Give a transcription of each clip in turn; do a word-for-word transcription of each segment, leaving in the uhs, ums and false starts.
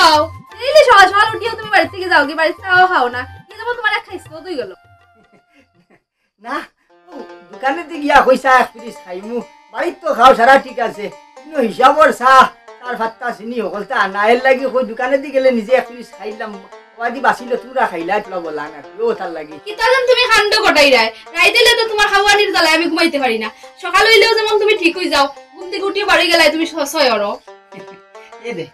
খাও। ডেইলি সকাল সকাল উঠিয়া তুমি বাড়ি থাকি যাওগি, বাড়িত চা খাও না। কি যেমন তুমার এক খাইছো দুই গেল। না, ও দোকানেদি গিয়া কইছি এক পিরিচ খাইমু। বাড়িত তো খাও সারা ঠিক আছে, কিন্তু হিসাবর চা, তার ফাত্তা চিনি হকলতা আনা, এর লাগি কই দোকানেদি গেলে নিজে এক পিরিচ খাইলাম। ওবাদি বাঁচিল তুমরা খাইলায়, তুলা বলা না, ও তার লাগি। কিতা যেন তুমি কাণ্ড ঘটাইরায়। রাইত অইলে তো তুমার খাওয়ানির জ্বালায় আমি ঘুমাইতে পারি না। সকাল অইলেও যেমন তুমি ঠিক অই যাও, ঘুম থাকি উঠিয়া বারই গেলায় তুমি স-, সয় অরো। এ দে,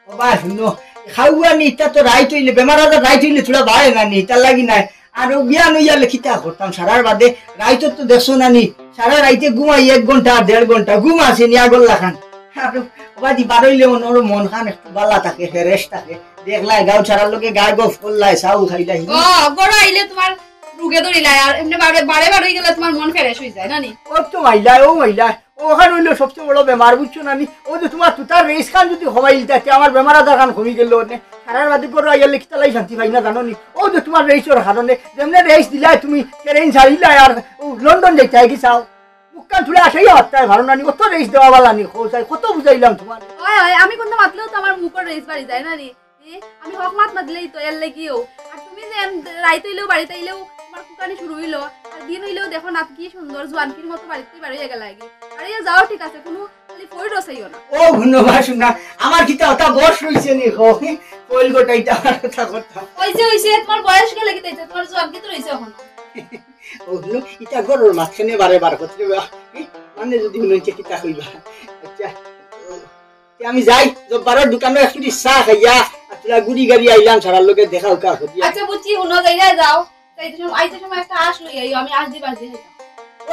ও বা হুনো, খাওয়ানি ইতা তো রাইত অইলে, বেমার আজার রাইত অইলে তুলা বাড়ে না নি, তার লাগি নায়। আর ও বিয়ান অইয়া লে কিতা করতাম, সারার বাদে রাইত তো দেখছো না নি, সারা রাইতে ঘুমাই এক ঘন্টা আর দেড় ঘন্টা, ঘুম আছে নি আগর লাখান। আর ওবাদি বারইলে মন, ওর মন খান একটু বালা থাকে, fresh থাকে। দেখলায়, গাউ সারার লগে গায়ে গফ করলায়, চাউ খাইলাই। ও, ঘরো আইলে তুমার রুগে ধরিলায়, আর এমনে বারে, বারে বারই গেলে তুমার মন fresh অই যায়, না নি? ও তো মাইলায়, ও মাইলায়, ওখান অইলো সবচেয়ে বড় বেমার, বুঝছো না নি? ও যে তুমার তুতার রেস খান যদি কমাই দিতা, তে আমার বেমার আজার খান কমি গেল নে। সারার বাদে ঘরো আইয়া লে কিতার লাগি শান্তি পাই না, জানো নি? ও যে তুমার রেসর কারণে, যেমনে রেস দিলায় তুমি, ট্রেন ছাড়িলায় আর ও লন্ডন যাইতায় কি চাও? মুখখান তুলে আসাই হত্যায় ভালো না নি, অত রেস দেওয়া বালা নি, কও চাই, কত বুঝাইলাম তুমার। অয়, অয়, আমি কুন্তা মাতলেও তো আমার মুখর রেস বাড়ি যায় না নি। এ, আমি হক মাত মাতলেই তো এর লাগিও। আর তুমি যে এম-, রাইত অইলেও বাড়িত আইলেও তুমার কুকানি শুরু অইলো, আর দিন অইলেও দেখো না কি সুন্দর জোয়ানকির মতো বাড়িত বারইয়া গেলায়গি। বারইয়া যাও ঠিক আছে, কুনু খালি ফইর রসাইও না। ও হুনো বা হুনো, আমার কিতা অতা বয়স রইছে নি, কও, ফইল গোটাইতা আমার কথা কথা। অইছে, অইছে, তুমার বয়স গেলে কিতা অইছে, তুমার জোয়ানকি তো রইছে অখনো। ও হুনো, ইতা ঘরর মাঝখানে বারে বার করতে বা, মানে যদি হুনো যে কিতা কইবা। আচ্ছা, তে আমি যাই, জব্বারর দোকানো এক পিরিচ চা খাইয়া, আর তুলা ঘুরি গাড়ি আইলাম, সারার লগে দেখা উকা করিয়া। আচ্ছা, বুঝছি, হুনো, যাইয়া যাও। যাইতে সময়, আইতে সময় একটা আঁশ লই আইও, আমি আঁশ দি বাঁশ দি খাইতাম।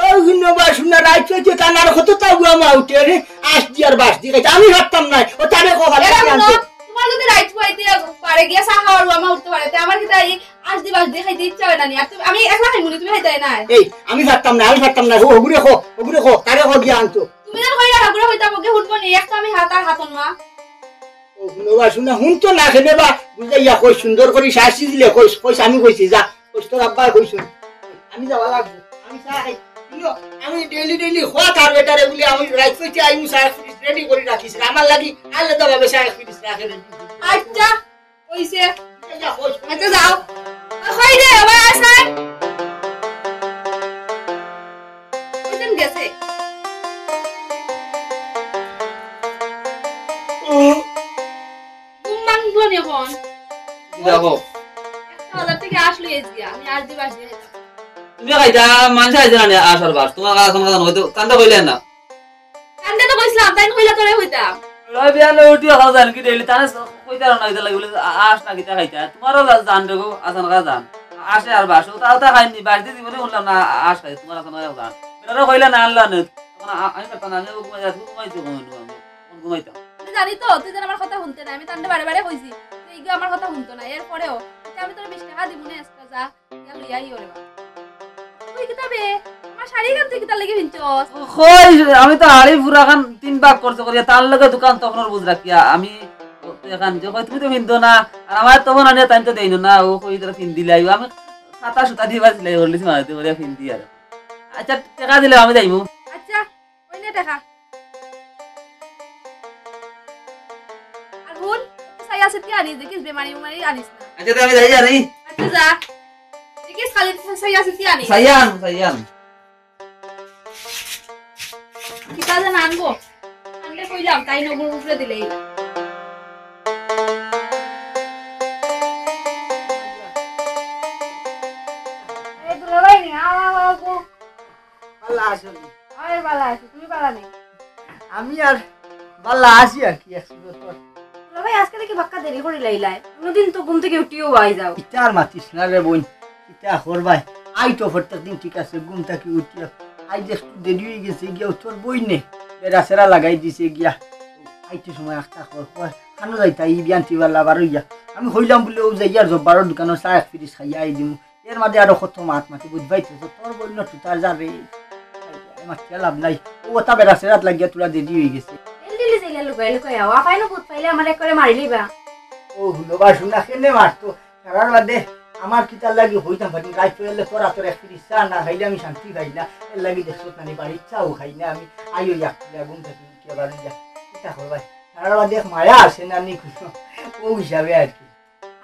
ও হুনো বা হুনো, রাইত অইতে তান আর কততা গুয়া মা উঠে রে, আঁশ দি আর বাঁশ দি খাইতে আমি পারতাম নায়। ও তারে কও, ভালো এরা করে হুনো, আনতে। তুমার যদি রাইত অইতে পারে গিয়া চা খাওয়ার গুয়া মা উঠতে পারে, তে আমার কিতা এই আঁশ দি বাঁশ দি খাইতে ইচ্ছা অয় না নি? আর তুমি, আমি একলা খাইমু নি, তুমি খাইতায় নায়। এই, আমি পারতাম নায়, আমি পারতাম নায়। ও, ওগুরে কও, ওগুরে কও, তারে কও গিয়া আনতো। তুমি যেন কইলা না, ঘুরে কইতাম, ওকে হুনবো নি, এক তো আমি হাত আর হাতন মা। ও, হুনো বা, হুনো, হুনতো না কেনে বা, বুঝাইয়া কই, সুন্দর করি শাস্তি দিলে কই, কই, আমি কইছি, যা, কই, তোর আব্বায় কইছইন। আমি যাওয়া লাগবো, আমি চা খাই। হুনো, আমি ডেইলি ডেইলি খোয়া তার বেটারে বলি, আমি রাইত অইতে আইমু, চা এক পিরিচ রেডি করি রাখিস, আমার লাগি আলাদা ভাবে চা এক পিরিচ রাখে রেডি। আচ্ছা, অইছে। আচ্ছা, যাও। ও, কই রে, ও ভাই, আয়, আয়। কই যেন গেছে? ঘুম ভাঙলো নি অখন? যাবো। একটা বাজার থাকি আঁশ লই আইস গিয়া, আমি আঁশ দি বাঁশ দি খাইতাম। তুমি খাইতা, মানষে খাইতা না নি আঁশ আর বাঁশ? তুমার কাছে কুনু কথা নয় তো, তানরে কইলে না। তানরে তো কইছলাম, তাইন কইলা তোরে কইতাম। লয় বিয়ানো উঠিয়া খাও জান কি ডেইলি, তানে কইতা না, ইতা লাগি বলে আ-, আঁশ না কিতা খাইতা। তুমারও জা-, জান রে গো, আছান খা জান। আঁশে আর বাঁশ, ও তা, ও তা খাইনি, বাঁশ দি জীবনে হুনলাম না আ-, আঁশ খাই, তুমার আছান খা জান। বেটারে কইলা না, আনলা না। তখন আ-, আমি পারতাম না, আমি ঘুমাই যাই, ঘুমাইছি, ঘুমাইছি, আমি। তখন ঘুমাইতাম। আমি জানি তো, তুই যেন আমার কথা হুনতে না, আমি তানরে বারে বারে কইছি, যে ইগু আমার কথা হুনতো না, এরপরেও, আচ্ছা, আমি তোরে বিশ টেকা দিমু নে, আজকে যা। ইয়া লইয়া আইও রে বা। তুই কিতা বে? আমার শাড়ি খান তুই কিতার লাগি ফিনছস? কই, আমি তো হাড়ি পুরা খান তিন ভাগ করছে করিয়া, তার লগে দোকান তখনর বুঝ রাখিয়া, আমি এখান যে কই তুমি তো ফিনতো না, আর আমার তখন আনিয়া তাই তো দেইনো না, ও কই তোরা ফিন দিলাই, আমি সাতা সুতা দিয়ে বাজলাই, হরলিস মারাতে করিয়া ফিন দি আর। আচ্ছা, টেকা দিলে আমি যাইমু। আচ্ছা, কই নে টেকা? আর হুন, চাইয়া চিতিয়া আনিস, দেখিস বেমারি উমারি আনিস না। আচ্ছা, তে আমি যাই জানি। আচ্ছা, যা। দেখিস খালি চাইয়া চিতিয়া আনিস। চাইয়াম, চাইয়াম। কিতা যেন আনবো? আনলে কইলাম, তাই নগুর উপরে দিলেই। এই দুলাভাই নি, আও, আও, আও, গো। ভালা আছো নি? আমি ভালা আছি, তুমি ভালা নি? আমি আর ভালা আছি আর কি, আছি তো। দুলাভাই, আজকে দেখি বাক্কা দেরি করি লাইলায়। অন্যদিন তো ঘুম থাকি উঠিও আই যাও। ইতা আর মাতিস না রে বইন, ইতা করবায়। আই তো প্রত্যেক দিন ঠিক আছে, ঘুম থাকি উঠিয়া। আইজ একটু দেরি অই গেছে গিয়া, তোর বইনে বেড়া সেরা লাগাই দিছে গিয়া। আইতে সময় আখতা কর, কয়, "খানো যাইতা, ই বিয়ান তিবাল্লা বারইয়া।" আমি কইলাম বুলে, "ও যাইয়ার জব্বারর দোকানো চা এক পিরিচ খাইয়া আই দিমু।" এর মাঝে আরো কত মাত মাতি বুঝবাই তো, তোর বইন তো তার যাবে। মাতিয়া লাভ নাই। ও ওটা বেড়া সেরাত লাগিয়া তোরা দেরি অই গেছে। এল দিলি যে এল লুকাই লুকাই আও, আপাই না ভূত পাইলে আমারে করে মারি লিবা। ও হুনো বা হুনা কেনে মারতো? সারার বাদে আমার কিতার লাগি হইতাম পারি, রাইত হইলে তোরা তোর এক পিরিচ চা না খাইলে আমি শান্তি পাই না। এর লাগি দেখছো নানি বাড়ির চাও খাই না আমি। আইও এক পিলা ঘুম থাকি উঠিয়া বাড়ি যা। কিতা করবায়? সারার বাদে এক মায়া আছে নানি কুনো। ও হিসাবে আর কি।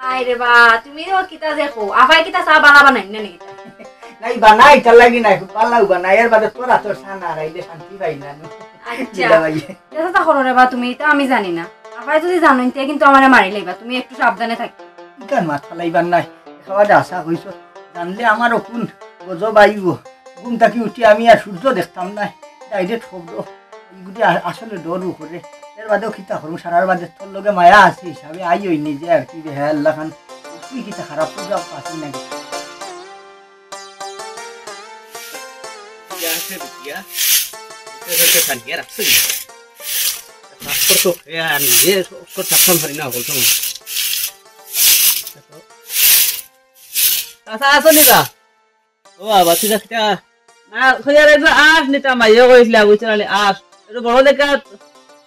আয় রে বা, তুমি ও কিতা যে কও, আফায় কিতা চা বালা বানাইন না নি? নাই বানাই, ইতার লাগি নাই, বালাউ বানাই, এর বাদে তোরা তোর চা না রাইলে শান্তি পাই না। আচ্ছা। দিলা ভাই। এটা তো করো রে বা তুমি, এটা আমি জানি না। আফায় যদি জানইন, তে কিন্তু আমারে মারি লাইবা, তুমি একটু সাবধানে থাকি। ইতার মাথা লাইবার নাই, খাওয়া দা আশা হইছ, জানলে আমারও কোন গজব আইব। ঘুম থাকি উঠি আমি আর সূর্য দেখতাম না, ডাইরেক্ট শব্দ। ইগুদি আ-, আসলে ডরও করে। এর বাদেও কিতা করমু, সারার বাদে তোর লগে মায়া আছে হিসাবে আই হই নিজে আর কি, বে হ্যাঁ, আল্লাহ খান, তুই কিতা খারাপ প্রভাব পাস না? ইয়া আছে বিটিয়া, এটা তো খান ইয়া রাখছে না। পাসপোর্ট তো ইয়া নিজে তো থাকতাম পারি না, বলতো। চাচা, আছো নি বা? ও বাবা, তুই কিতা? না, কইয়ার একটু আঁশ নিতাম, মাইয়ে কইছিলা, বুঝছো না, আঁশ। একটু বড় দেখা,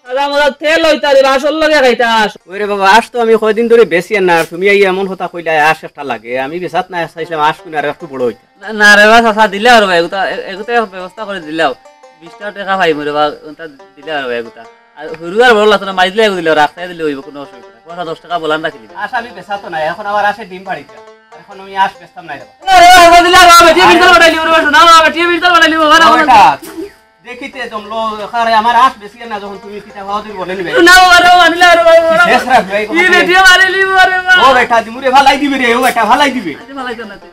সাদা মজা তেল হইতা রে, আঁশর লগে খাইতা আঁশ। ওই রে বাবা, আঁশ তো আমি কয়দিন ধরে বেশি আর না, আর তুমি এই এমন কথা কইলা, আঁশ একটা লাগে। আমি বেশাত না চাইছিলাম, আঁশ কুন আর একটু বড় হইতা। না, না রে বা, চাচা, দিলাও রে বা, এগুতা, এ-, এগুতা ব্যবস্থা করে দিলাও। বিশটা টাকা পাইমু রে বা, ওটা দিলাও রে বা, এগুতা। আর হুরু আর বড় লাগতো না, মাইজলে এগু দিলে, রাস্তায় দিলে হইব, কোনো অসুবিধা নাই। পয়সা দশ টাকা বলান রাখি দিলাম। আঁশ আমি বেশাতো নাই, এখন আবার আঁশে ডিম পাড়িতা। আর এখন আমি আঁশ বেচতাম না রে বা। না রে বা, দিলাও রে বা, বেটি, আরে। বিশটা বানাই লিব রে বা, শোনা রে বা, বেটি, বিশটা বানাই লিব, বাবা, দেখি তে জমলো, আরে আমার আঁশ বেশি না, যখন তুমি কিতা খাওয়া দিবি বলে নিবে। না বাবা, রে বা, আনিলা রে বা, বাবা। শেষ রাখ ভাই, ই বেটি মারি লিব রে বা। ও বেটা, দিমুরে ফালাই দিবি রে, ও বেটা, ফালাই দিবি। আচ্ছা, ফালাই তো না তে।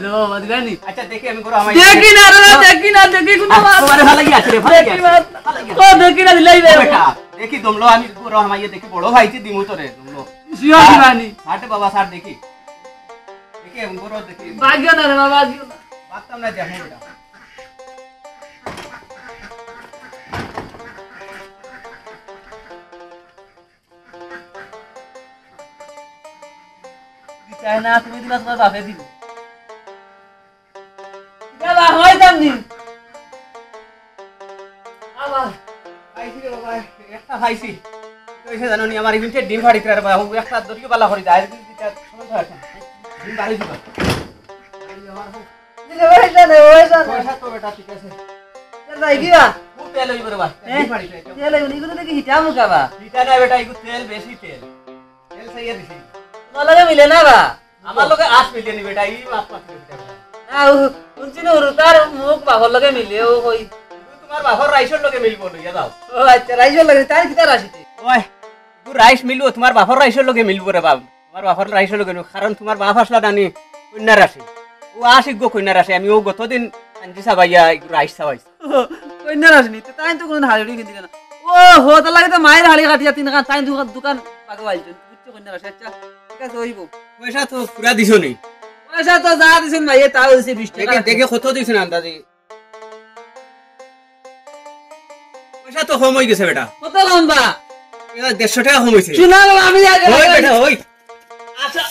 রে বাবা, দিবানি? আচ্ছা, দেখি আমি গরু হামাই দেখি না রে, দেখি না, দেখি কোনো আহ, বাবা। তোমারে ফালাই গিয়া আছে রে, ফালাই গিয়া দেখি আছে। বাবা। ফালাই গিয়া ও, আছে। দেখি না, দিলাই রে। ও বেটা, দেখি দমলো, আমি গরু হামাইয়ে দেখি বড় ভাইতে দিমু তোরে, দমলো। জিও দিবানি। হাটে বাবা, স্যার দেখি। দেখি আমি গরু দেখি। ভাগিও না রে বাবা, ভাগিও না। ভাগতাম না, দেখো বেটা। দিতায় না, তুমি দিবা, তোমার বাপে দিব। ইটা বা হয় দাম নি। আবার। পাইছি রে বাবা, একটা পাইছি। তো এসে জানো নি, আমার ইভেন্টে ডিম ফাড়ি করে রে বাবা, একটা দড়িও বালা করি যায়, আর যদি দিতে সময় হয় না। ডিম বাড়ি দিবা। দিলে ওই জানে, ওই জানে। পয়সা তো বেটা ঠিক আছে। তেল নাই কি বা? ও তেল হইব রে বা। হ্যাঁ? ডিম ফাড়ি করে। তেল হইব, এগুলো দেখি হিটা মুখা বা। হিটা না বেটা, এগুলো তেল, বেশি তেল। তেল চাইয়া দিছি। তোমার লগে মিলে না বা? আমার লগে আঁশ মিলে নি বেটা, এই মাছ মাছ মিলে বেটা। না, ও, শুনছি না, ওর তার মুখ বাপর লগে মিলে, ও কই। তোমার বাপর রাইসর লগে মিলবো, লইয়া যাও। ও আচ্ছা, রাইসর লগে, তার কিতা রাশিতে? ওই, তোর রাইস মিলবো, তোমার বাপর রাইসর লগে মিলবো রে বাপ। তোমার বাপর রাইসর লগে মিলবো, কারণ তোমার বাপ আসলা নানি কন্যা রাশি। ও আশিক গো কন্যা রাশি, আমি ও গতদিন আনছি সাবাইয়া, একটু রাইস সাবাইছি। কন্যা রাশি নি, তাই তো কোনো হাড়ি উড়ি কিনতে না। ও, হো, তার লাগে তো মায়ের হাড়ি কাটিয়া তিন খান, তাই দোকান, দোকান পাকে পাইছেন। বুঝছো কন্যা রাশি, আচ্ছা, ঠিক আছে, হইব। পয়সা তো পুরা দিছো নি? পয়সা তো যা দিছেন ভাই, তা হইছে বিশ টাকা। দেখে, দেখে কত দিছেন আন্দাজে? পয়সা তো কম হয়ে গেছে বেটা। কত কম বা? এবার দেড়শো টাকা কম হয়েছে। শোনা গো, আমি আগে ওই বেটা, ওই। আচ্ছা,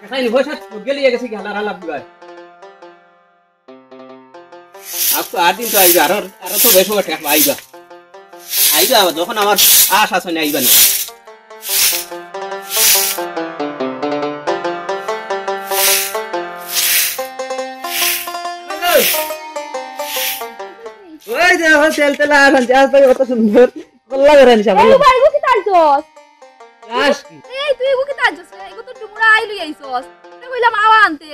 দেখাইনি, পয়সা গেলে গেছে কি হালার হালার দিবার। আর তো আট দিন তো আইবা, আরো, আরো তো বেশ সময় ঠেকবা, আইবা। আইবা আবার, যখন আমার আশ আছে না, আইবা না। ওই যে, ওই তেল তেল আর আনছে, আজ ভাই কত সুন্দর। বললা বেড়ানি সাবান। এই ভাই, ও কি তার দোষ? আস কি? এই তুই এগু কিতা আনছস রে? এগু তো ডুমুরা আই লই আইছস। এটা কইলাম আওয়া আনতে।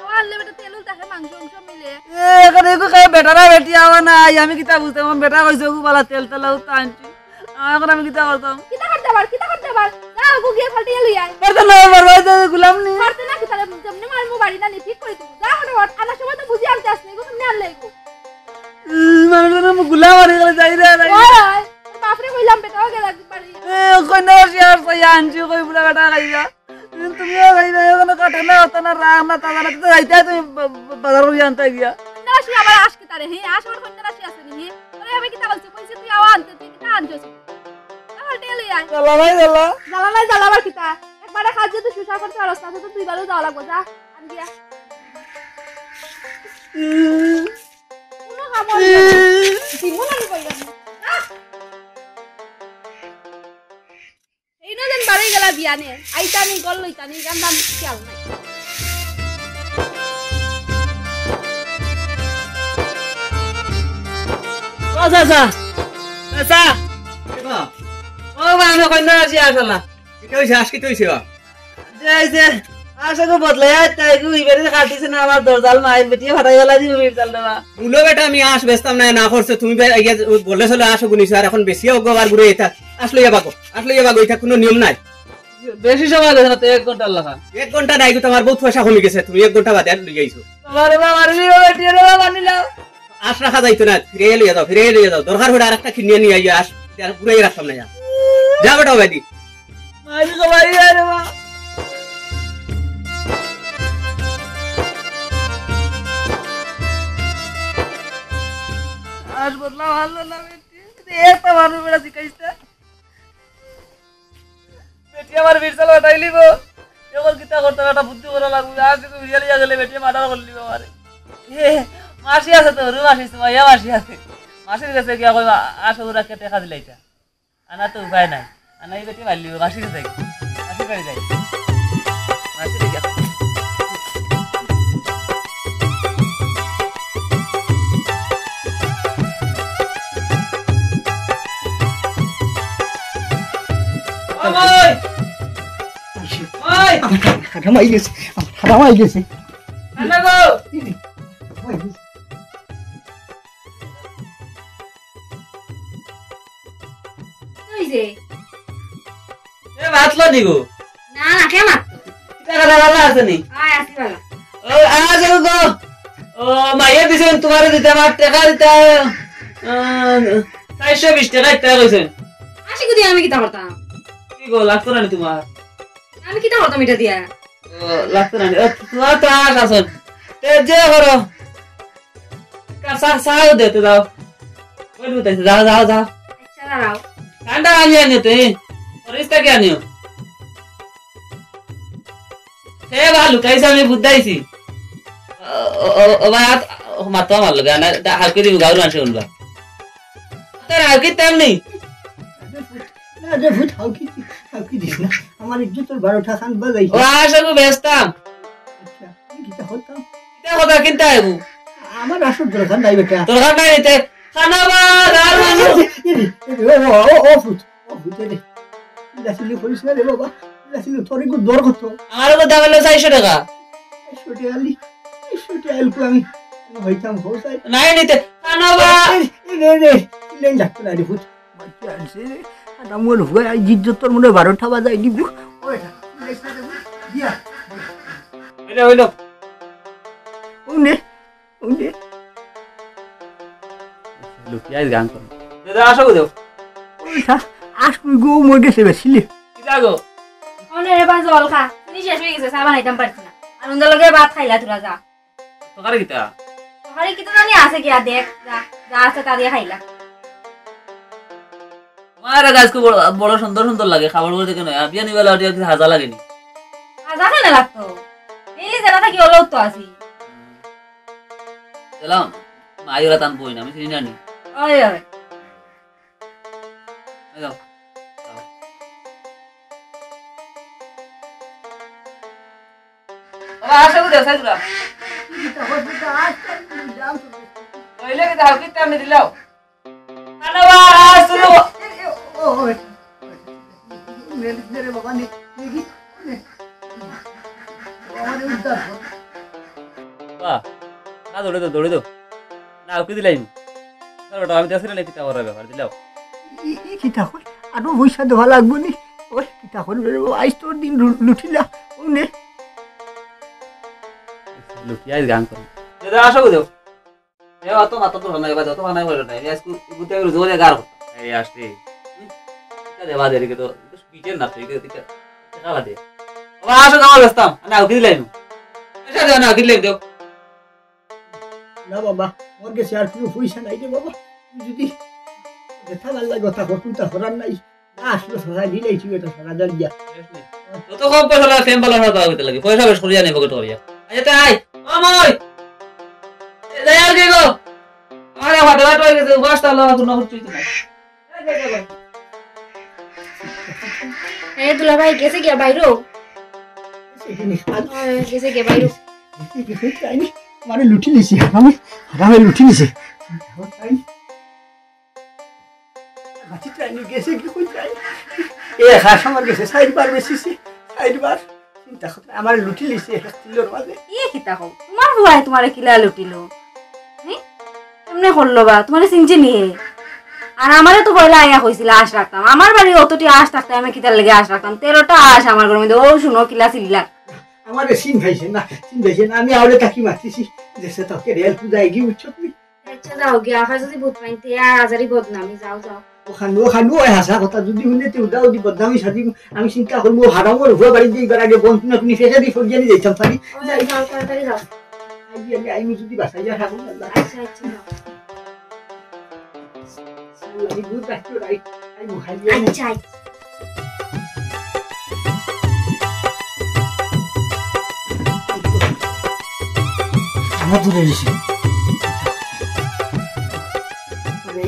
আওয়া আনলে বেটা তেল উল থাকে, মাংস উংস মিলে। এ, এখন এগু খাই বেটারা বেটি আওয়া নাই। আমি কিতা বুঝতাম? আমার বেটা কইছে এগু বালা তেল তেল উতা আনছি। আ, এখন আমি কিতা করতাম? কিতা করতে পার, কিতা করতে পার? যা এগু গিয়া ফাল্টিয়া লই আয়। পারতাম না, আমার বাড়িতে গুলাম নি। পারতে না কিতা রে? যেমনে মারমু বাড়ি না নি, ঠিক করি দিমু। যা ফটাফট, আনার সময় তো বুঝি আনতে আসনি, এগু কেমনে আনলে এগু? উম, মানুষ যেন গুলাম আর এগুলো যাই রে, যাই রে। ওই, ওই, তোর বাপরে কইলাম বেটাও গেল একদিন বাড়ি। এ, কই না, সে আর কই আনছি, কই বুড়া বেটা খাইবা। উম, তুমিও খাইবা, এখানে কাটে না, হতো না, রাগ না, তাজা না, তো যাইতে তুমি বা-, বা-, বাজার করি আনতে গিয়া। না, সে আবার আস কিতা রে, হে, আস আমার কন্যা রাশি আছে নি, হে। আরে, আমি কিতা বলছি, কইছি তুই আওয়া আনতে, তুই কিতা আনছস? তাহলে টেলি আয়। জ্বালা ভাই, জ্বালা। জ্বালা নাই, জ্বালা আবার কিতা? একবারে কাজ যদি সুসা করতে পারস না, তো দুইবারও যাওয়া লাগবো, যা, আন গিয়া। উম। কোনো কাম হইল না। জীবন আমি কইলাম না। আহ! এই না যেন বাড়ি গেলা বিয়ানে। আইতানি, গল লইতানি, গান দাম খেয়াল নাই। ও চাচা, চাচা। ও বা, আমি কন্যা আছি আসলা। কিতা অইছে, আশ কিতা অইছে বা? যে এই যে, আশ এগু বদলাই আর তাই এগু ইবারে কাটিছে না আমার দরজাল মাইর বেটিয়ে ফাটাই গলা দিব বিরজাল দেওয়া। মুলো বেটা আমি আশ বেচতাম না, না করছে তুমি বে-, ইয়া, বলে চলে আশ এগু নিছো আর এখন বেশি হোক আবার ঘুরে এটা। আশ লইয়া বাগো, আশ লইয়া বাগো, এটা কোনো নিয়ম নাই। বেশি সময় গেছে না তো, এক ঘন্টার লেখা। এক ঘন্টা নাই গো, তোমার বহুত পয়সা কমি গেছে, তুমি এক ঘন্টা বাদে আর লইয়া আইছো। বাবা রে বাবা রে, বেটিয়ে রে বাবা নিলাম। আশ রাখা যাইতো না, ফিরে লইয়া যাও, ফিরে লইয়া যাও। দরকার হলে আরেকটা কিনিয়া নিয়া আইও, আশ আর ঘুরাই রাখতাম না। যা বেটা, ওবায়দি। মারি গো, মারি যায় রে মা। আশ বদলা ভালো না বেটি। এ তো মানুষ বেটা শিখাইছে। বেটি আমার বিরজাল ফাটাইলিব। এখন কিতা করতাম, একটা বুদ্ধি করা লাগবো। আশ যদি ফিরিয়া লইয়া গেলে বেটি মার্ডার করিলিব আমারে। এ, মাসি আছে তো, রু মাসি, সুমাইয়া মাসি আছে। মাসির গেছে গিয়া কইবা, আশ ওরা কে টেকা দিলাইতা। আনা তো উপায় নাই। আনা এই বেটি মারিলিব, মাসির গেছে গিয়া। মাসির বাড়ি যাই। মাসির গিয়া। ও ভাই! ভাই! আমার হারাম আই গেছে, আমার হারাম আই গেছে। কান্না গো! কি অইছে? এ, মাতলো নি গো? না, না, কে মাততো? কিতা কথা ভালা আছে নি? আয়, আছি ভালা। ও, আজ এগো গো। ও, মাইয়া দিছেন তোমারে দিতে, আমার টেকা দিতে, আহ, চাইরশো বিশ টেকা দিতে কইছেন। আশি কোটি আমি কিতা করতাম? কি গো, লাগতো না নি তোমার? আমি কিতা করতাম এটা দিয়া? ও, লাগতো না নি। ও, তোমার তো আশ আছে। তে যে করো। কা-, চা, চাও দে তো যাও। ওই দুধ আছে, যাও, যাও, যাও। আচ্ছা, দাঁড়াও। ঠান্ডা আনিও, আনিও তো, এই। ফরিজ থাকি আনিও। হে বা, লুকাইছে, আমি বুঝাইছি। ও, ও, ও, ও ভাই, আত, ও, মাতো আমার লগে, আনা, এটা হালকা দিবি, গাউর মানষে শুনবা। তোর হালকি তেমনি। না রে ভূত, হাউকি দি-, হাউকি দিস না। আমার ইজ্জতর বারোটা খান বাজাইছে। ও, আশা করি বেচতাম। আচ্ছা, আমি কিতা করতাম? কিতা কথা কিনতে আইবো? আমার আসল দরকার নাই বেটা। দরকার নাই এতে। খানা বা, গাল এ, মানুষ। এ, এ, এ, ও, ও, ও, ও, ভূত, ও, ভূত, এ রে। চিল্লাচিল্লি করিস না রে বাবা। চিল্লাচিল্লি, তোর একটু দর কত? আমার উপর দাম হলো চারশো টাকা। চারশো টাকা আলি, চারশো টাকা আলকু আমি, আমি হইতাম হোসাই। নাই নিতে। খানা বা। এ, এ, এ, এ, চিল্লাই লাগতো না রে ভূত। বাচ্চা আনছে রে, আর আমার হুয়া আই জিদ্দ তোর মনে হয় বারোটা বাজাই দিব। ওই, দিয়া। হইলো, হইলো। ও নে, ও নে। লুকিয়ে আইস গান কর। দাদা, আসো গো। ওই সা-, আস তুই গো, মরে গেছে বেশিলে। কিতা গো? অনে রে বা জল খা, চিনি শেষ হয়ে গেছে, চা বানাইতাম পারছি না। আর উন্দা লগে ভাত খাইলা তোরা যা। তরকারি কিতা? তরকারি কিতা জানি আছে গিয়া দেখ, যা, যা আছে তা দিয়া খাইলা। তোমার আগে আজকে বড়, বড় সুন্দর সুন্দর লাগে, খাবার বলতে কেন? বিয়া নিবেলা ওটা একটু হাজা লাগেনি? হাজা কেন লাগতো? ডেইলি যেটা থাকি ওলাও তো আছি। গেলাম, মা ইওরা তান বই না, আমি চিনি না নি। ওই, ওই। এই যাও। যাও। বাবা, আসো, উঠে, আসো, উঠে। রইলে কি তাহার কিতা আমি দিলাও? আরে বাবা, আসো। এ, এ, ও, ও, এ। নে, নে রে বাবা, নে, নে কি? নে। বাবা, নে, উদ্ধার কর। বাহ, না, দৌড়ে দো, দৌড়ে দো। না, ওকে দিলাইমু। না, বেটা, আমি দেখছি না, কিতা করার ব্যাপার, দিলাও। ই, ই কিতা কই? আরো পয়সা দেওয়া লাগবো নি? ওই, কিতা করি রে বাবা, আইজ তোর দিন লু-, লুটিলা। ও নে। লুটি আইজ গান করি। দাদা, আসো গো, দাও। এ, অত মাথা তো নাই, এবার যত বানাই হলো না। এই আজকে গুতে আমি জোরে গার করতাম। এই আসলে। হুম? এটা দেবা দেরি কে তো, এটা পিটের না তো, এটা, এটা, এটা কালা দে। বাবা, আসো, যাওয়া ব্যস্তাম। না, ওকে দিলাই নু। এটা দেও না, ওকে দিলাই দেও। না বাবা, মোর গেছে আর কোনো পয়সা নাই রে বাবা। তুই যদি যেটা ভালা লাগে ওটা কর, কোনটা করার নাই। না আসলে সারা দিলাই তুই এটা সারা জাল দিয়া। যত কম পয়সা লাগে, ফেম পালা সারা দাও লাগে। পয়সা বেশ করিয়া নেই পকেট করিয়া। আচ্ছা, তাই আয়। ও মই। এ, যাই আর কি গো? আমার আবার দাদা টয় গেছে, উপাস তাহলে আমার কোনো করতেই তো নাই। এ দুলাভাই গেছে গিয়া বাইরো? ওই, গেছে গিয়া বাইরো। মানে লুটি নিছি, আমি, আমি লুটি নিছি। মাটি ট্রাইনি গেছে কি কই যায়? এ হাঁস আমার গেছে চাইরবার বেচিছি, চাইরবার। চিন্তা করতে আমার লুটি লিছে এক তিলর মাঝে। ই কিতা কও? তুমার ফুয়ায় তুমারে কিলা লুটিলো? হুম? কেমনে করলো বা? তুমারে চিনছে নি হে? আর আমারে তো পয়লা আইয়া কইছিল আশ রাখতাম। আমার বাড়ি অতটি আশ থাকতে আমি কিতার লাগি আশ রাখতাম? তেরোটা আশ আমার ঘরর মধ্যে। ও শুনো কিলা চিল্লা। আমারে চিন পাইছে না, চিন পাইছে না। আমি আওরে তাকি মাতিছি, দেশে তোকে রেল পূজা এগিয়ে উঠছত নি। আচ্ছা, যাও গিয়া, আখা যদি ভূত পাইন, তে আর আজারি বদনামি, যাও, যাও। ও খানু, ও খানু, ওই হাসা কথা যদি হুনে, তে উদা উদি বদনামি সাজি, আমি চিন্তা করমু, ও হারামর হুয়া বাড়ি দিয়ে এবার আগে বন্ধ না, তুমি ফেঁকে দিয়ে ফরিয়া নিয়ে যাইতাম পারি। ওই, যাও, তাড়াতাড়ি যাও। আই, আমি, আমি যদি বাসাইয়া থাকো, আল্লাহ। আচ্ছা, আচ্ছা, যাও। আল্লাহ, আমি ভূত রাখতে রাই, আমি খাই আচ্ছা, আচ্ছা। আমার দূরে এসে।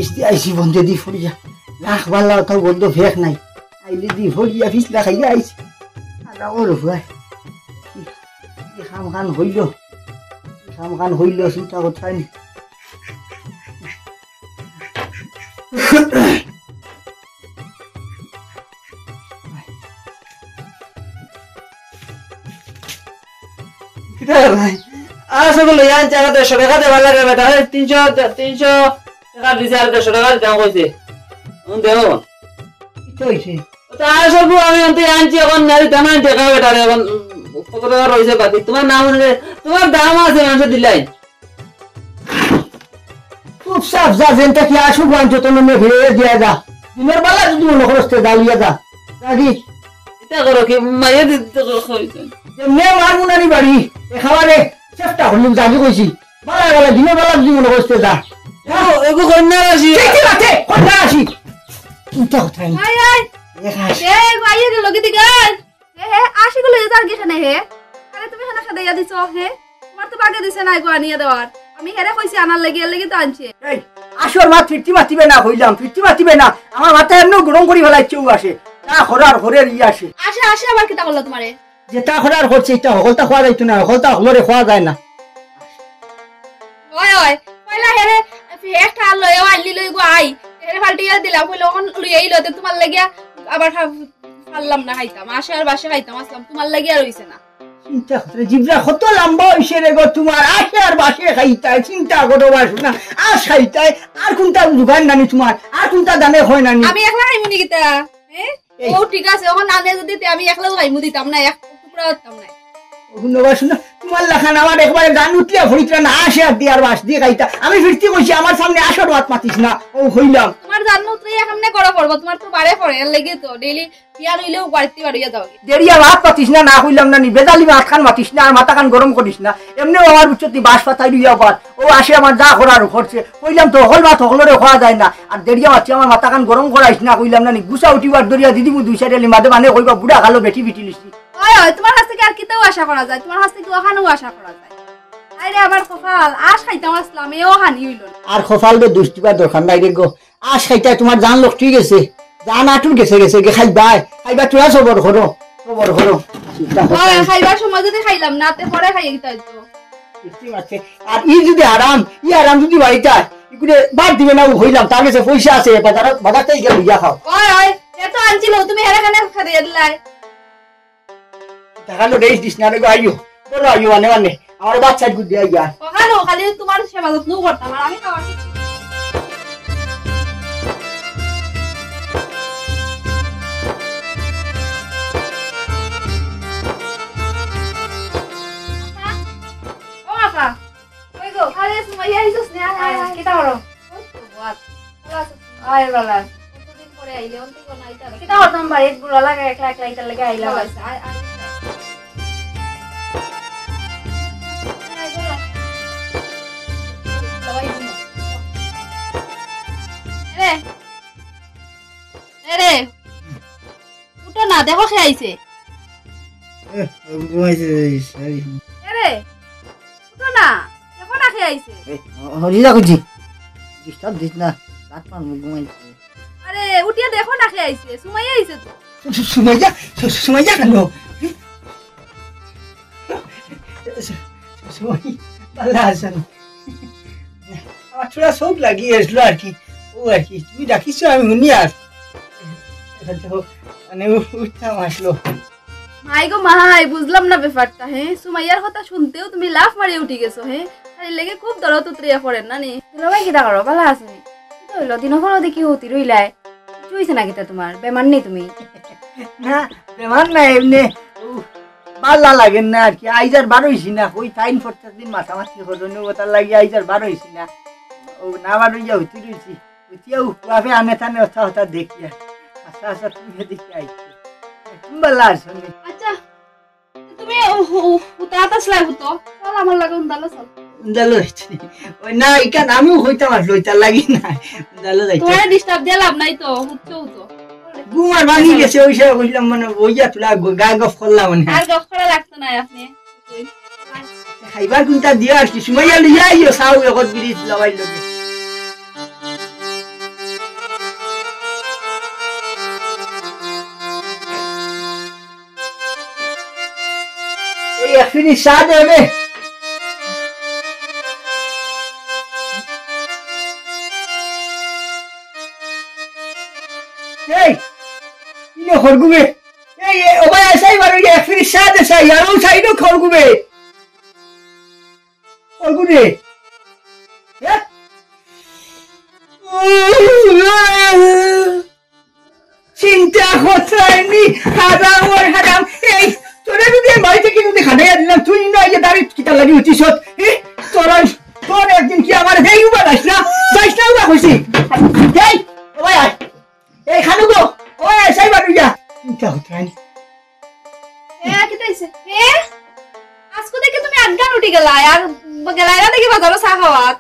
এসে আইসি বন্ধে দি ফড়িয়া। লাখ বাল্লা তাও বন্ধ ফেক নাই। আইলে দি ফড়িয়া ফিসলা খাইয়া আইসি। আল্লাহ ওর ভাই। কি কাম খান হইল? কি কাম খান হইল? চিন্তা করতে পারিনি। কিতা রে ভাই? আর সব লইয়া আনছে, আমার দেড়শো টাকা দেবার লাগে বেটা। এই তিনশো, তিনশো টাকা দিছে, আর দেড়শো টাকা দিতাম কইছে। এখন দেবো। কিতা হইছে? ও তো আর সব আমি আনতে আনছি, এখন না দিতাম না টাকা বেটা রে, এখন, উম, কত টাকা রইছে বাকি? তোমার নাম অনুযায়ী, তোমার দাম আছে, মানুষে দিলাই। চুপচাপ যা, যেনটা কি আসুক, আনছো তো মনে ফিরে দিয়া যা। দিনের বেলা যদি মনে করস তে যা, লইয়া যা। যা কি? এটা করো কি? মাইয়া দিতে করো কইছে। যেমনে আমার মুনানি বাড়ি, একেবারে চেষ্টা করলি, যা কি কইছি। বালা বালা, দিনের বেলা যদি মনে করস তে যা। এগো, এগো কন্যা রাশি। ঠিক, ঠিক আছে, কন্যা রাশি। চিন্তা করতে নাই। আয়, আয়। এক হাস। এ, গো, আইয়া গেল, গিদি গাই। হে, হে, আশিগুলো যে তার গেছে না, হে। আরে, তুমি এখানে খেদাইয়া দিছো, হে? তোমার তো বাগে দিছে না, গো, আনিয়া দেওয়ার। আমি হেরে কইছি আনার লাগি, এর লাগি তো আনছে। এই, আসল মাত ফিরতি মাতিবে না, কইলাম, ফিরতি মাতিবে না। আমার মাথা এমনেও গরম করি ফেলাইছে, ও আসে। তা হরার হরের ই আসে। আসে, আসে, আবার কিতা করলো তোমারে? যেটা করার করছে, এটা হকলতা খোয়া যাইতো না, হকলতা হকলরে খোয়া যায় না। ওই, ওই, পয়লা হেরে, একটা লইও আনলি লই গো আই, হেরে ফাল্টিয়া দিলাম, কইলো, "অখন লইয়া আইলো, তে তোমার লাগিয়া আবার খা-, পারলাম না খাইতাম, আশে আর বাসে খাইতাম আসলাম, তোমার লাগিয়া রইছে না।" চিন্তা করতে, জিব্রা কত লম্বা হইছে রে গো তোমার, আশে আর বাসে খাইতায়, চিন্তা করো বাসু না, আশ খাইতায়, আর কোনটা জোগাড় নানি তোমার, আর কোনটা দানে হয় নানি? আমি একলা খাইমু নি কিতা? হ্যাঁ? এই। ও ঠিক আছে, অখন আনে যদি তে আমি একলাও খাইমু দিতাম না, এক টুকরা দিতাম না। ও হুনো বা হুনো, তোমার লাখান আমার একবারে জান উঠিয়া ফরিত্রা না আসে আর দিয়ার বাস দিয়ে খাইতা। আমি ফিরতি কইছি, আমার সামনে আসর মাত মাতিস না, ও হইলাম। তোমার জান উতরে এখানে করা পড়বো, তোমার তো বারে পড়ে, এর লাগি তো ডেইলি বিয়া রইলেও বাড়িতে বাড়িয়া যাও। দেরিয়া মাত মাতিস না, না কইলাম না নি, বেজালি মাত খান মাতিস না, আর মাথা খান গরম করিস না। এমনিও আমার বুঝছত নি বাস পাতাই রইয়া বার। ও আসে আমার যা করার করছে। কইলাম তো, হকল মাত হকলরে খোয়া যায় না। আর দেরিয়া মাতি আমার মাথা খান গরম করাইস না, কইলাম না নি, গুছা উঠিবার দরিয়া দিদি মু দুই সাইডে লিমাদে মানে কইবা বুড়া খালো বেটি বিটি লিসি। ওই, ওই, তোমার কাছ থেকে আর কিতাও আশা করা যায়, তোমার কাছ থেকে ওখানেও আশা করা যায়। আরে আমার কপাল, আশ খাইতাম আসলাম, এও হানি হইল না। আর কপাল তো দুষ দিবার দরকার নাই রে গো। আশ খাইতায় তোমার জান লকটি গেছে, জান আটুর গেছে, গেছে, গে খাইবায়, খাইবা তোরা সবর করো, সবর করো। চিন্তা করো। ওই, খাইবার সময় যদি খাইলাম না, তে পরে খাইয়ে দিতে হইতো। ঠিক আছে। আর ই যদি আরাম, ই আরাম যদি বাড়িতে হয়, ই করে বাদ দিবে না, ও হইলাম, তার কাছে পয়সা আছে, বাজার, বাজার থেকে গিয়ে লইয়া খাও। ওই, ওই, এ তো আনছিল, তুমি হেরে খানে খেতে দিলাই। টাকা লো রেস দিস না রে গো, আইও। বলো আইও, মানে, মানে। আমার বাচ্চা গুড দিয়ে আইয়া। ওখানে খালি তোমার সেবা যত্ন করতাম, আর আমি খাওয়া শিখছি। ও আপা, ওই গো, আরে সুমাইয়া আইছস নে, আয়, আয়, আয়, আয়। কিতা করো? ওই তো, বাদ। ভালো আছো? আয়, ভালো আছি। কতদিন পরে আইলে, অন্তে কোন আইতা না? কিতা করতাম বাড়িত বুড়া লাগে, একলা একলা ইতার লাগি আইলাম। ভালো আছে, আয়, আয়। আয়, আয়, বলো। এরে, এরে, উঠো না, দেখো কে আইছে। এ, ঘুমাইছে, এই, sorry। এরে, উঠো না, দেখো না কে আইছে। এ, হরিদা কইছি, disturb দিস না, রাত পান ঘুমাইছে। আরে, উঠিয়া দেখো না কে আইছে, সুমাইয়া আইছে তো। সু-, সু-, সুমাইয়া? সু-, সু-, সুমাইয়া কেন? সু-, সু-, সুমাইয়া, ভালো আছেন? আমার থোড়া চোখ লাগিয়ে আসলো আর কি। ও আর কি, তুমি ডাকিছো, আমি হুনিয়ার। মানে, উ-, উঠতাম আসলো। মাই গো মাই, বুঝলাম না ব্যাপারটা, হে? সুমাইয়ার কথা শুনতেউ তুমি লাফ মারি উঠি গেছো, হে? আর এর লাগি খুব দরদ উতরিয়া পড়ের না নি? দুলাভাই কিতা করো, ভালা আছো নি? কিতা অইলো, দিনর পরও দেখি হুতি রইলায়। কিচ্ছু অইছে না কিতা তুমার? বেমার নি তুমি? না, বেমার না, এমনে, ও, ভালা লাগের না আর কি। আইজ আর বার অইছি না, কই তাইন প্রত্যেক দিন মাতামাতি করইন, অতার লাগি আইজ আর বার অইছি না। ও, না বার অইয়া হুতি রইছি। হুতিয়াউ, বাপে আনে তানে অতা অতা দেখিয়া। আচ্ছা, আচ্ছা, তুমি দেখি আইছো। তুমি ভালা আছো নি? আচ্ছা, তুমি উ-, উ-, হুতাত আছলায় হুতো। চল আমার লগে উন্দালো চল। উন্দালো যাইতে। ওই না, ইখান আমিও কইতাম আসলো, ইতার লাগি না। উন্দালো যাইতে। তোমারে disturb দিয়া লাভ নাই তো, হুতছো হুতো। ঘুম আর ভাঙি গেছে, ওই সময় কইলাম মানে, ওইয়া তুলা গ-, গা গফ করলাম মানে। আর গফ করা লাগতো না আপনি। খাইবার কুনটা দিয়া আর কি, সুমাইয়া লইয়া আইও, চাও এখন বিড়ি লাগাই লগে। এই এক ফিরিস চা দে রে। এই, ইনো খরগুবে। এই, এই, ও ভাই, আইসাই বারো, এক ফিরিস চা দে চাই, আর ও চাই না খরগুবে। খরগুবে। হ্যাঁ? চিন্তা করতে হয়নি, হারাম ওর হারাম। এই, তোরে যদি আমি বাড়ি থাকি যদি খাটাইয়া দিলাম, তুই না ইয়ে দাঁড়ি কিতা লাগি উঠিস? এ, তোরা, তোর একদিন কি আমার, এই উবা যাইস না, যাইস না উবা কইছি। এই, ও ভাই, আয়। এই খানু গো, ও ভাই, আইসাই বারো ইয়া। চিন্তা করতে হয়নি। এ, কিতা অইছে? এ? আজকে দেখি তুমি আটগান উঠি গেলায়, আর গেলায় না দেখি বাজারো চা খাওয়াত।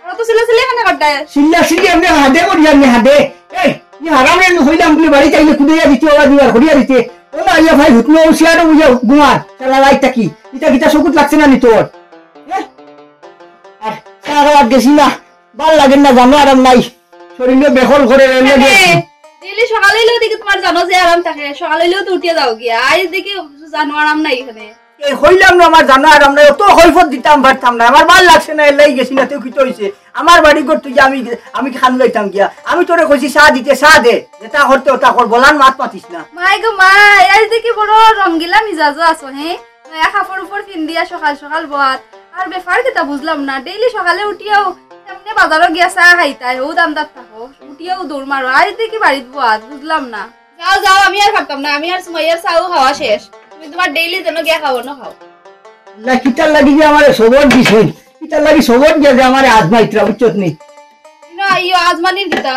আর তো চিল্লাচিল্লি কেনে করতায়? চিল্লাচিল্লি এমনে হাদে করি, এমনে হাদে। এই, ই হারামরে নু কইলাম বুলে বাড়িত আইলে কুদাইয়া দিতে, ওবা দিবার করিয়া দিতে। ও না, ইয়া ভাই, হুতনো ও শিয়ারো বুঝা ঘুমার, সারা রাইত থাকি। ইতা কিতা চকুত লাগছে না নি তোর? হ্যাঁ? আর সারা রাত গেছি না, ভালা লাগের না, জানো আরাম নাই। শরীরে বেকল করে রইলে এ, গেছি। ডেইলি সকালে অইলেও দেখি তোমার জানো যে আরাম থাকে, সকালে অইলেও তো উঠিয়া যাও গিয়া। আইজ দেখি জানো আরাম নাই এখানে। এই কইলাম না আমার জানো আরাম নাই, অত কৈফত দিতাম পারতাম না, আমার ভালা লাগছে না, এর লাগি গেছি না, তেউ কিতা অইছে? আমার বাড়ি ঘর তুই যে আমি, আমি কি খান যাইতাম গিয়া? আমি তোরে কইছি চা দিতে, চা দে, যেটা করতে ওটা কর, বলান মাত মাতিস না। মাই গো মাই, আইজ দেখি বড় রঙ্গিলা মিজাজো আছো, হে? নয়া কাপড় উপর পিন্দিয়া সকাল সকাল বওয়াত। আর ব্যাপার কিতা বুঝলাম না, ডেইলি সকালে উঠিয়াউ এমনে বাজারো গিয়া চা খাইতায়, হউ দান্দাত থাকো, উঠিয়াউ দৌড় মারো, আইজ দেখি বাড়িত বওয়াত, বুঝলাম না। যাও, যাও, আমি আর পারতাম না, আমি আর সুমাইয়ার চাও খাওয়া শেষ। তুমি তোমার ডেইলি যেন গিয়া খাও, না খাও। না, কিতার লাগি যে আমারে সবর দিছে, কিতার লাগি সবর দিয়া যে আমারে আজমাইতরা, বুঝছত নি? না, ইয়ো আজমানির কিতা?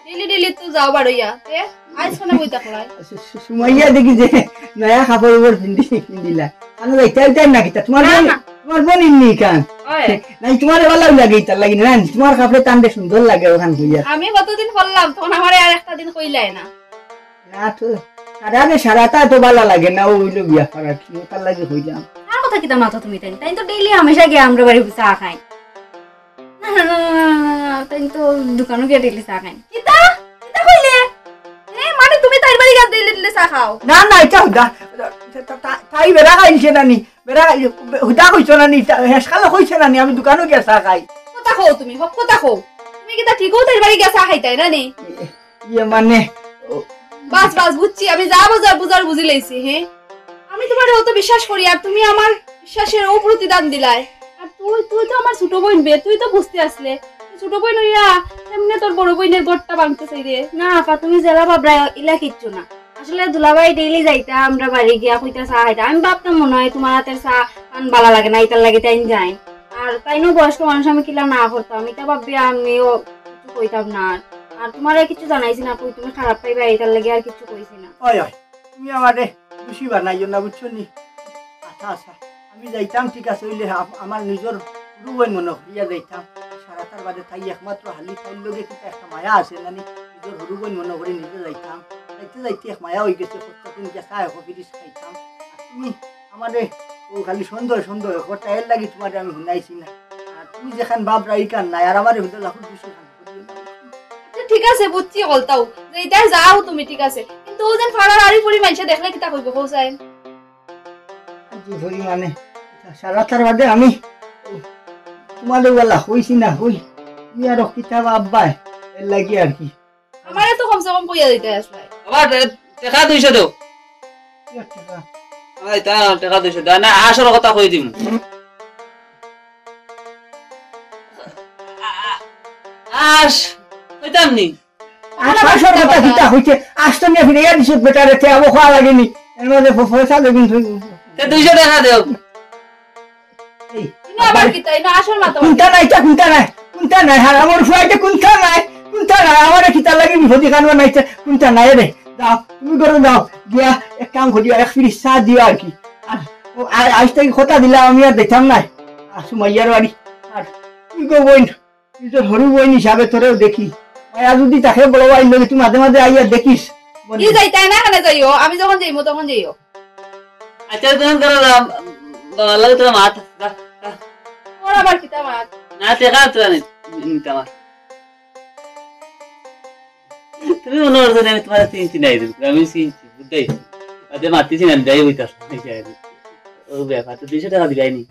ডেইলি ডেইলি তো যাও বারইয়া। তে আইজ কেনে বই থাকলাই? সু-, সু-, সুমাইয়া দেখি যে নয়া কাপড় উপর পিন্দি, পিন্দিলা। আমি যাইতাম, যাইতাম না কিতা? তোমার না, বোন, না। তোমার বোন ইন্নি কান। ওই। নাই, তোমার ভালা লাগে, ইতার লাগি না, তোমার কাপড়ে তানরে সুন্দর লাগে ওখান কইয়া। আমি কতদিন করলাম, তখন আমারে আর একটা দিন কইলায় না। না তো, সারা রে সারাটা তো ভালা লাগে না, ও অইলো বিয়া করার কি, ওটার লাগি কইলাম। আর কথা কিতা মাতো তুমি তাইন? তাইন তো ডেইলি হামেশা গিয়া আমরার বাড়ি চা খাইন। না, না, না, তাইন তো দোকানো গিয়া ডেইলি চা খাইন। কিতা? কিতা কইলে? এ, মানে তুমি তাইর বাড়ি গিয়া ডেইলি ডেইলি চা খাও? না, না, ইটা হুদা। তা-, তা-, তা-, তাই বেড়া খাইছে না নি? বেড়া খাইছে, হুদা কইছো না নি? তা-, হেসকালে কইছে না নি? আমি দোকানো গিয়া চা খাই। কথা কও তুমি, হক কথা কও। তুমি কিতা ঠিকউ তাইর বাড়ি গিয়া চা খাইতায় না নি? ইয়ে মানে, ও বাস, বাস, বুঝছি। আমি যা বুঝার, বুঝার বুঝি লাইছি, হে? আমি তোমারে অত বিশ্বাস করি, আর তুমি আমার বিশ্বাসের অপ্রতিদান দিলায়। আর তুই, তুই তো আমার ছোট বইন বে, তুই তো বুঝতে আসলে। তুই ছোট বইন অইয়া এমনে তোর বড় বইনের ঘরটা ভাঙতে চাইরে। না আপা, তুমি যেলা ভাবরায় ইলা কিচ্ছু না। আসলে দুলাভাই ডেইলি যাইতা, আমরার বাড়ি গিয়া কইতা চা খাইতা। আমি ভাবতাম মনে হয় তোমার হাতের চা পান ভালা লাগে না, ইতার লাগি তাইন যাইন। আর তাইনও বয়স্ক মানুষ, আমি কিলা না করতাম, ইতা ভাবিয়া আমিও কিচ্ছু কইতাম না। আর, আর তোমারে কিচ্ছু জানাইছি না, কই তুমি খারাপ পাইবা, ইতার লাগি আর কিচ্ছু কইছি না। ওই, ওই, তুমি আমারে খুশি বানাইও না, বুঝছো নি? আচ্ছা, আচ্ছা, আমি যাইতাম, ঠিক আছে, অইলে আম-, আমার নিজর হুরু বইন মনো করিয়া যাইতাম। সারাটার বাদে তাই একমাত্র হালি, তাইর লগে কিতা একটা মায়া আছে না নি? নিজর হুরু বইন মনো করি নিজে যাইতাম। যাইতে যাইতে এক মায়া অই গেছে, প্রত্যেকদিন গিয়া চা এক ফিরিস খাইতাম। আর তুমি আমারে ও খালি সন্দেহ সন্দেহ করতা, এর লাগি তোমারে আমি হুনাইছি না। আর তুমি যেখান ভাবরায় ইখান নায়, আর আমারে হুনতে লাখো খুশি খান করিও না। আচ্ছা, ঠিক আছে, বুঝছি, হকলতাউ। যেতায় যাও তুমি, ঠিক আছে। কিন্তু ও যেন পাড়ার আড়ি পুড়ি মানষে দেখলে কিতা কইবো, কও চাইন? আজ পরিমাণে সারাটার বাদে আমি তোমারে ওয়ালা কইছি না, কই? তুমি আরো কিতা ভাববায়? এর লাগি আর কি। আমারে তো কমসে কম কইয়া দিতে আসলে। বাবা, তে-, টেকা দুইশো দেও। এক টেকা। আই, তা টেকা দুইশো দেও। না, আসল কথা কই দিমু। আস, কইতাম নি। আস, আসল কথা কিতা কইছে? আস তো নিয়া ফিরে ইয়া দিছত বেটারে, তে আবো খাওয়া লাগেনি। এর মাঝে ফ-, পয়সা দেবেন তুই। তে দুইশো টেকা দেও। এই, ইনো আবার কিতা? ইনো আসল মাথা কুন্তা নাই, ইটা কুন্তা নাই, কুন্তা নাই, হারামর ফুয়া, ইটা কুন্তা নাই, কুন্তা নাই, আমারে কিতা লাগি বিপদি কানবা নাই, ইটা কুন্তা নাই রে। যাও, তুমি ঘরো যাও, গিয়া এক কাম করিও, এক ফিরিস চা দিও আর কি। আর ও, আ-, আইজ থাকি কথা দিলাম, আমি আর দিতাম না। আর সুমাইয়ার বাড়ি, আর তুই গো বইন, তুই তোর হরু বইন হিসাবে তোরেও দেখি। আর যদি তাকে বড় ভাই লগে তুই মাঝে মাঝে আইয়া দেখিস, বলে। কি যাইতায় না, কেনে যাইও? আমি যখন যাইমু, তখন যাইও। আচ্ছা, তুমি করো না, বাবা লাগে তোরা মাত, যা, যা। ওর আবার কিতা মাত? না, টেকা তোরা নি-, নিতে আমার। তুমি মনে করছো না, আমি তোমার চিনছি না, এই দিন। আমি চিনছি, বুঝতে পারছি। আচ্ছা, মারতেছি না, আমি যাই হইতাম। ও ব্যাপার, তো দুইশো টেকা দিলাই নি।